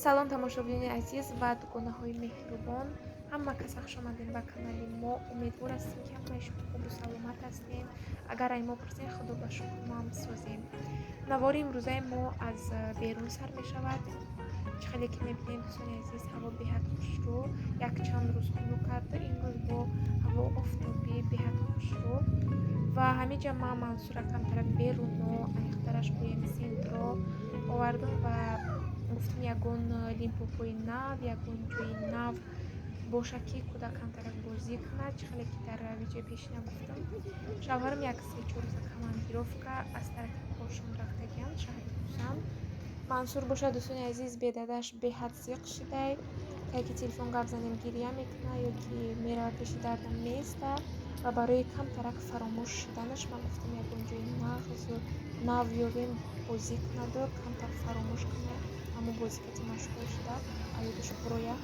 Салом, тамошобинони азиз ва дугонаҳои меҳрубон. Ҳама каса хуш омадем ба канали мо. Умедвор ҳастем, ки ҳамаи шумо хубу саломат ҳастем. Агар ай мо пурсем, худо ба шукр, мо ҳам созем. Навори имрӯзаи мо аз берун сар мешавад. Чӣ хеле ки мебинем, дӯстони азиз, ҳаво беҳад хушрӯ. Якчанд рӯз хунук карда, имрӯз бо ҳаво офтобӣ, беҳад хушрӯ. Ва ҳамиҷа ман Мансура камтарак беруно, аниқтараш гӯем, центро овардам ва гуфтам, ягон Лимпопои нав, ягон ҷои нав бошад, ки кӯдак камтарак бозӣ кунад. Чӣ хеле ки дар видеои пешина гуфтам, шавҳарам як 3-4 рӯза командировка аз тарафи коршон рафтагианд шаҳри Пусан. Мансур бошад, дӯстони азиз, бедадаш беҳад зиқ шидай. Кай ки телефон гап занем, гиря мекунад ё ки меравад пеши дардам меиста. Ва барои камтарак фаромӯш шуданаш ман гуфтам, ягон ҷои нағзу нав ёвем, бозӣ кунаду камтар фаромӯш кунад, ҳамон бозикати машғул шуда, аёдаш буроя.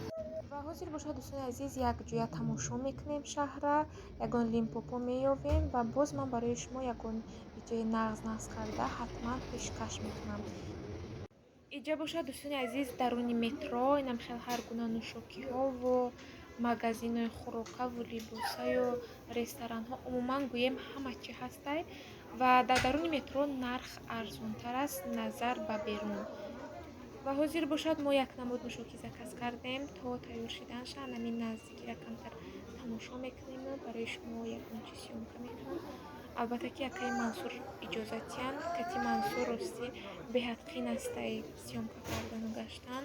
Ва ҳозир бошад, дӯстони азиз, якҷоя тамошо мекунем шаҳра, ягон Лимпопо меёвем ва боз ман барои шумо ягон видеои нағз нағз карда ҳатман пешкаш мекунам. Иҷа бошад, дӯстони азиз, даруни метро инам хел ҳар гуна нӯшокиҳову магазинҳои хӯрокаву либосаю ресторанҳо, умуман гӯем, ҳама чӣ ҳастай. Ва дар даруни метро нарх арзонтар аст назар ба берун. Ва ҳозир бошад, мо як намуд нӯшокӣ заказ кардем, то тайёр шиданша анамин наздикира камтар тамошо мекунему барои шумо ягон чиз съёмка мекунам. Албатта ки акаи Мансур иҷозатиянд. Кати Мансур ростӣ беҳад қин астай съёмка кардану гаштан.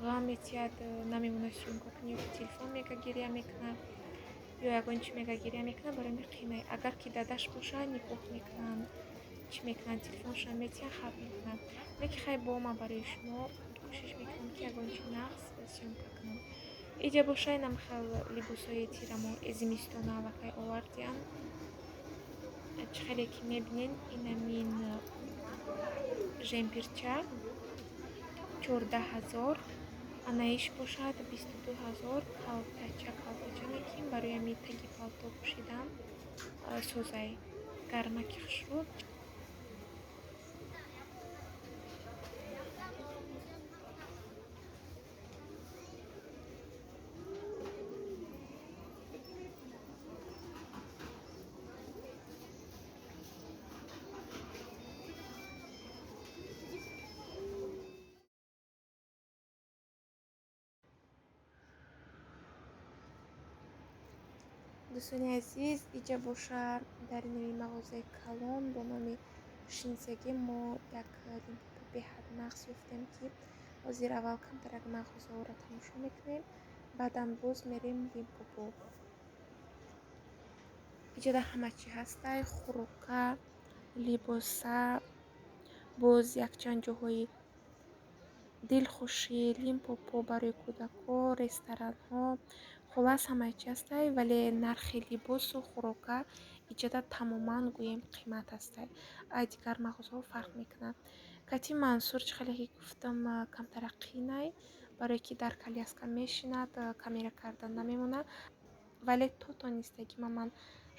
Ғам метиҳад, намемонад съёмка кунӣ, ё ки телефон мега, гиря мекунад, ё ягон чӣ мега, гиря мекунад. Барои ми қинай. Агар ки дадаш бошад, нигоҳ мекунанд, чӣ мекунанд, телефоншон метиҳанд, хаб мекунанд. Леки хай, бо ман барои шумо кӯшиш мекунам, ки ягон чи нағз съёмка кунам. Иҷа боша, инам хел либосҳои тирамо зимистона аллакай овардиям. Чӣ хеле ки мебинен, инамин жемперча 14 000, анаиш бошад 22 000. Калтача, калтача мекунем барои ҳами таги палто пӯшидан, созай, гармаки хушрӯ. Дӯстони азиз, иҷа боша, дар инами мағозаи калон бо номи Шинсеге мо як Лимпопо беҳад нағз ёфтем, ки ҳозир аввал камтарак мағозаҳоро тамошо мекунем, баъдан боз мерем Лимпопо. Иҷода ҳама чӣ ҳастай: хӯрока, либоса, боз якчанд ҷоҳои дилхушӣ, Лимпопо барои кӯдакҳо, ресторанҳо, хуллас, ҳамаи чӣ ҳастай. Вале нархи либосу хӯрока иҷода тамоман гӯем қимат ҳастай, ай дигар мағозаҳо фарқ мекунад. Кати Мансур, чӣ хеле ки гуфтам, камтарак қинай, барое ки дар коляска мешинад, камера кардан намемонад. Вале то тонистагӣ ман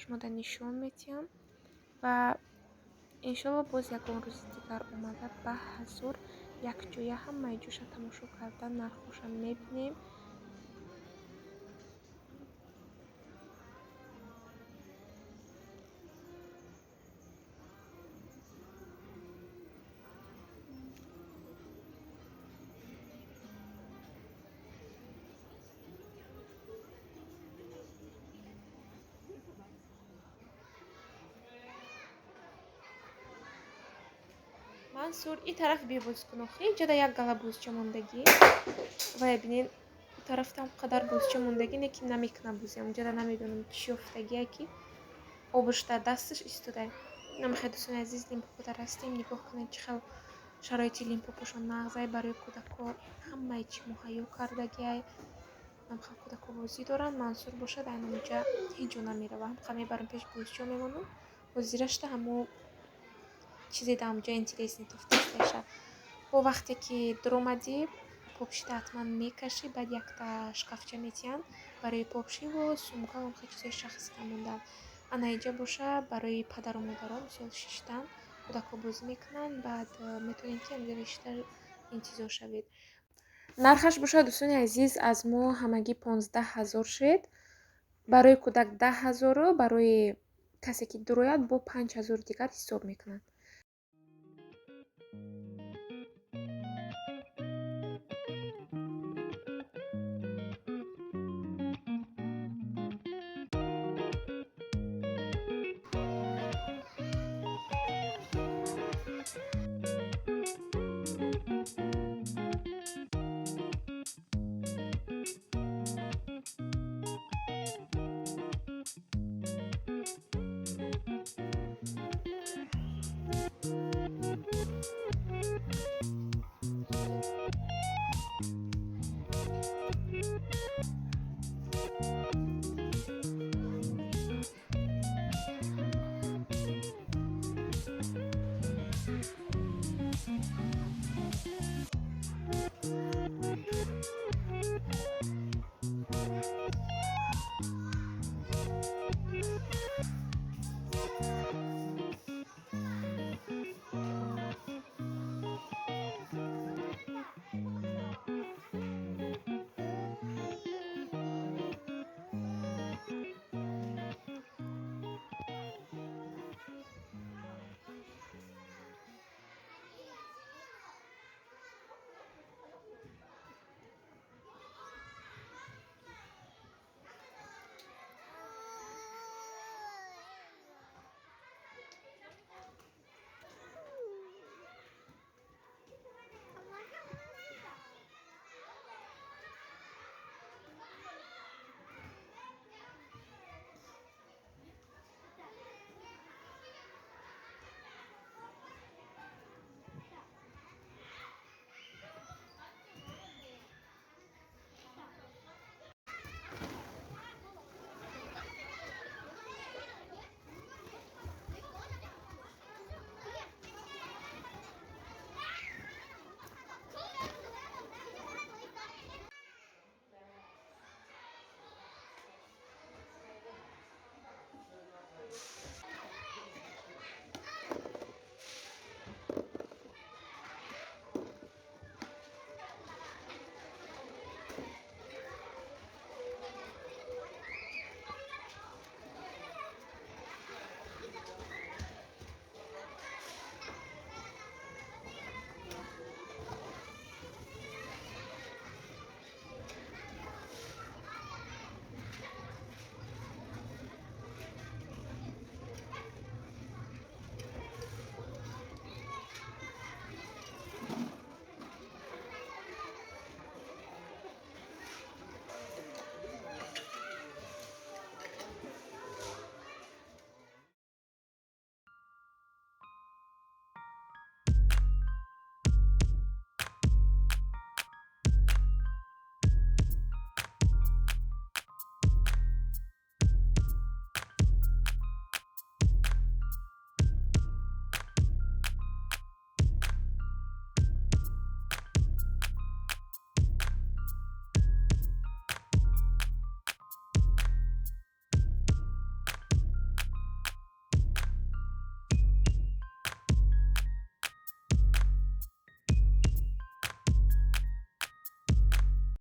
шумода нишон метиҳам ва иншоалло боз ягон рӯзи дигар омада, ба ҳазур якҷоя ҳамаи ҷоша тамошо карда, нархҳоша мебинем. Мансур, и тараф бебоз кун, охи иҷода як гала бозича мондагӣ. Вая бинен, тарафтам қадар бозича мондагӣ, не ки намекунам бозиам унҷода. Намедонам, чӣ ёфтагия, ки обуш дар дасташ истодай. Намехай, дӯстони азиз, Лимпоподар ҳастем. Нигоҳ кунед, чӣ хел шароити Лимпопошон нағзай, барои кӯдакҳо ҳамаи чӣ муҳайё кардагиай. Намхел кӯдакҳо бозӣ доранд. Мансур бошад, айнан инҷа ҳеҷ ҷо намерава. Ҳамқа мебарам, пеш бозичо мемонам, ҳозирашта ҳамо чизе дар ҳамҷо интересный туфтасташа. Бо вақте ки дуромадӣ, попшита ҳатман мекашӣ, баъд якта шкафча метиҳанд барои попшиву сумка ва чизҳои шахсита мондан. Ана инҷа боша, барои падару модарон, мисол, шиштан, кӯдакҳо бозӣ мекунанд, баъд метавонед, ки ҳамҷо шишта интизор шавед. Нархаш бошад, дӯстони азиз, аз мо ҳамагӣ 15 000 шед. Барои кӯдак 10 000-у барои касе, ки дурояд, бо 5000 дигар ҳисоб мекунанд.